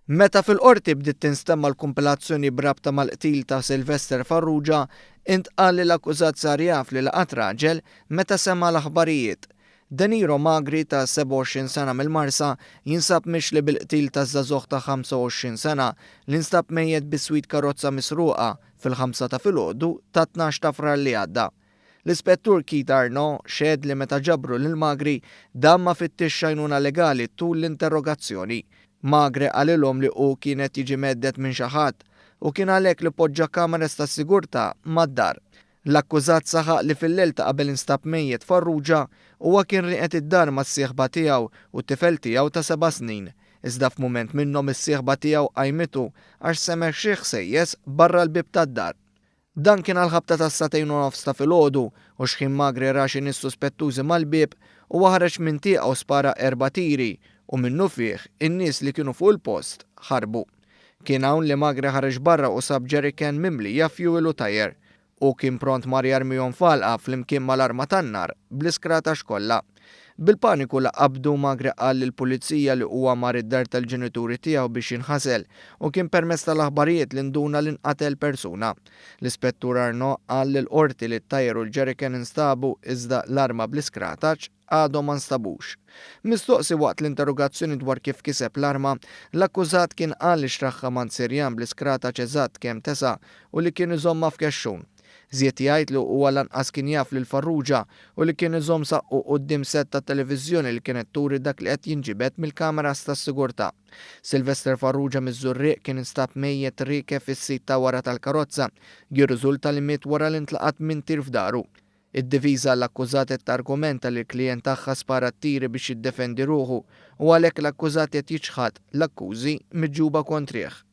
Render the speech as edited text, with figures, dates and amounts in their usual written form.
Meta fil-Qorti bdiet tinstemma' l-kumpilazzjoni b'rabta mal-qtil ta' Sylvester Farrugia, intqal li l-akkużat sar jaf li laqat raġel meta sema' l-aħbarijiet. Deniro Magri ta' 27 sena mill-Marsa jinsab mixli bil-qtil ta' żagħżugħ ta' 25 sena li nstab mejjet biswit karozza misruqa fil-ħamsa ta' filgħodu tat-tnax ta' Frar li għadda. L-Ispettur Keith Arnaud xehed li meta ġabru lil Magri, dan ma fittixx għajnuna legali tul l-interrogazzjoni. Magri qalilhom li hu kien qed jiġi mhedded minn xi ħadd u kien għalhekk li poġġa kameras tas-sigurtà mad-dar. L-akkużat saħaq li fil-lejl ta' qabel instab mejjet Farrugia, huwa kien rieqed id-dar mas-sieħba tiegħu u t-tifel tiegħu ta' seba' snin. Iżda f'mument minnhom is-sieħba tiegħu qajmitu għax semgħet xi ħsejjes barra l-bieb tad-dar. Dan kien għall-ħabta tas-sagħtejn u nofs ta' filgħodu u x'ħin Magri ra xi nies suspettużi mal-bieb, huwa ħareġ minn tieqa u spara erba' tiri u minnufih in-nies li kienu fuq il-post ħarbu. Kien hawn li Magri ħareġ barra u sab jerrycan mimlija fuel u tajer. Hu kien pront mar jarmihom f'għalqa flimkien mal-arma tan-nar bl-iskratax kollha. Bil-paniku li qabdu, Magri qal lill-Pulizija li huwa mar id-dar tal-ġenituri tiegħu biex jinħasel u kien permezz tal-aħbarijiet li nduna li nqatel persuna. L-Ispettur Arnaud qal lill-Qorti li t-tajer u l-jerrycan instabu iżda l-arma bl-iskrataċ għadhom ma nstabux. Mistoqsi waqt l-interrogazzjoni dwar kif kiseb l-arma, l-akkużat kien qal li xtragħha m'għand Sirjan bl-iskrataċ eżatt kemm tesa' u li kien iżommha f'kexxun. Żied jgħid li huwa lanqas kien jaf lil Farrugia u li kien iżomm saqqu quddiem sett ta' televiżjoni li kienet turi dak li qed jinġibed mill-kameras tas-sigurtà. Sylvester Farrugia miż-Żurrieq kien instab mejjet riekeb fis-sit ta' wara tal-karozza. Jirriżulta li miet wara li ntlaqat minn tir f'daru. Id-difiża għall-akkużat qed targumenta li l-klijent tagħha spara t-tiri biex jiddefendi ruħu u għalhekk l-akkużat qed jiċħad l-akkużi miġjuba kontrih.